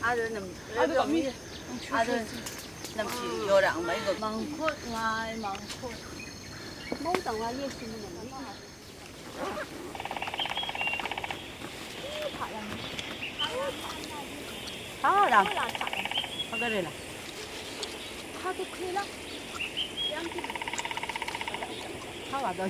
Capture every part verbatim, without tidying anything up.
Arø nvm, arø nvmshi yoraq mvmá í gø. Mv̀ngkut ngàí mv̀ngkut. Móng dv̀ng wa yé shì mvnøng í. Há là. Há gø rì là. Há gø kì là. Há là dø.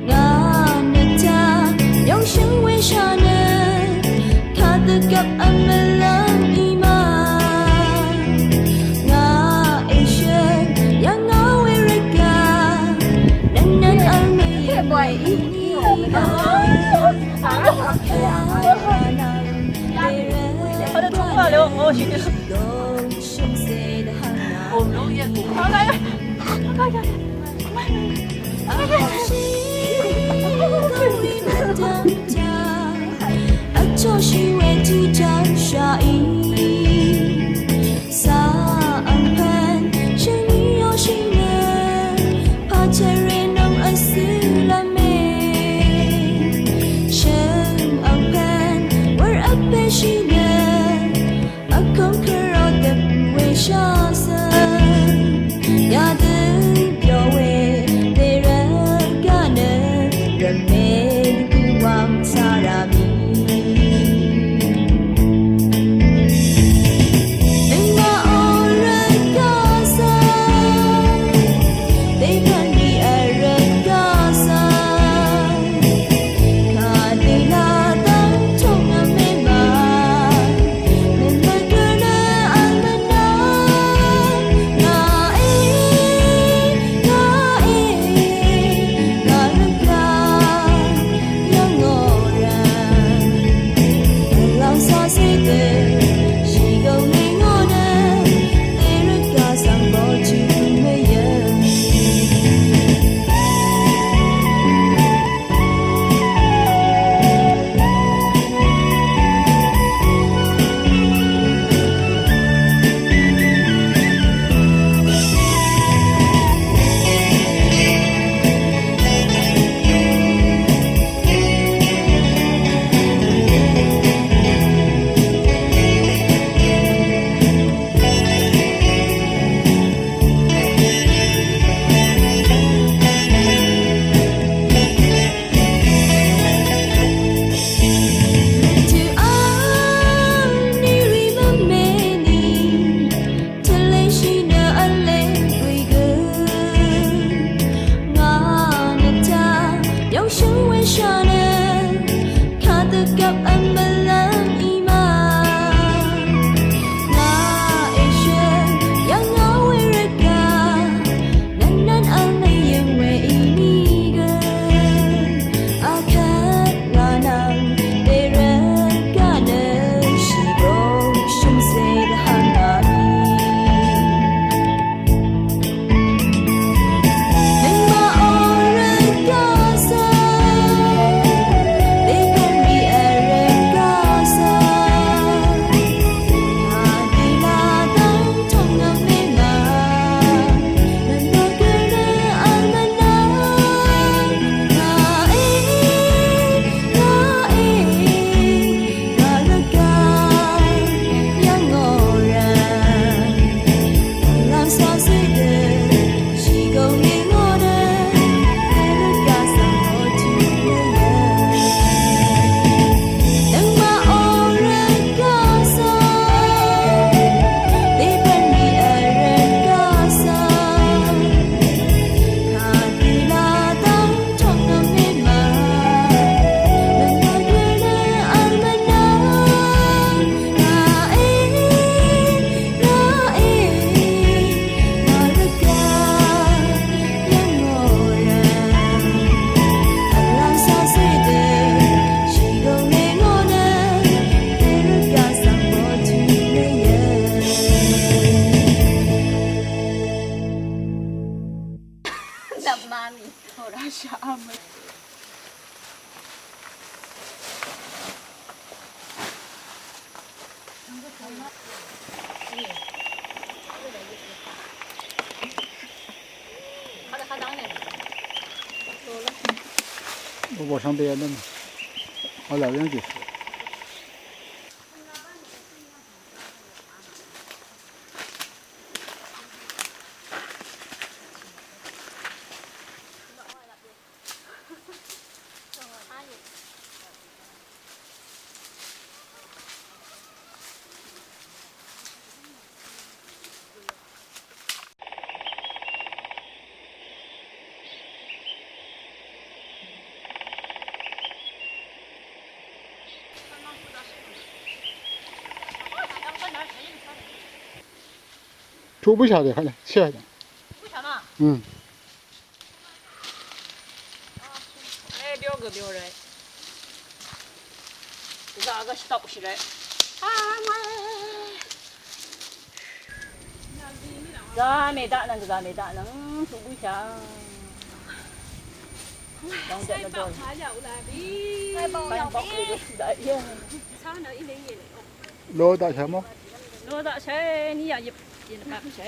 Ngà nø taq yòngshø̀ng we shà nø, kadø gvp vmvlv́m í ma. Ngà èshø̀n yv̀ngà we rvgà, nønnøn vl mø̀í. Vkong kvrot dvp we shasø, yadø byo we, dèrvgà nø rvmè dvgø wang sara mì. Nøngmaq ò rvgà sà, dèpv̀n dì vrvgà sà. Kadila dang tong ame ma, Bò shvngbe nvn. Vlà yv́ng jì. Chuq bǿshà dè kvt nø shà dè. Hm. Ê, byó gø byó rei. Gvzà gvshvtokshì rei. Gvzà mèdaq nvng, gvzà mèdaq nvng, tuq bǿshà. Dvng jvt nvdol. Lo daqshà mò. Lo daqshà, ní yà yøp, yøp daqshà.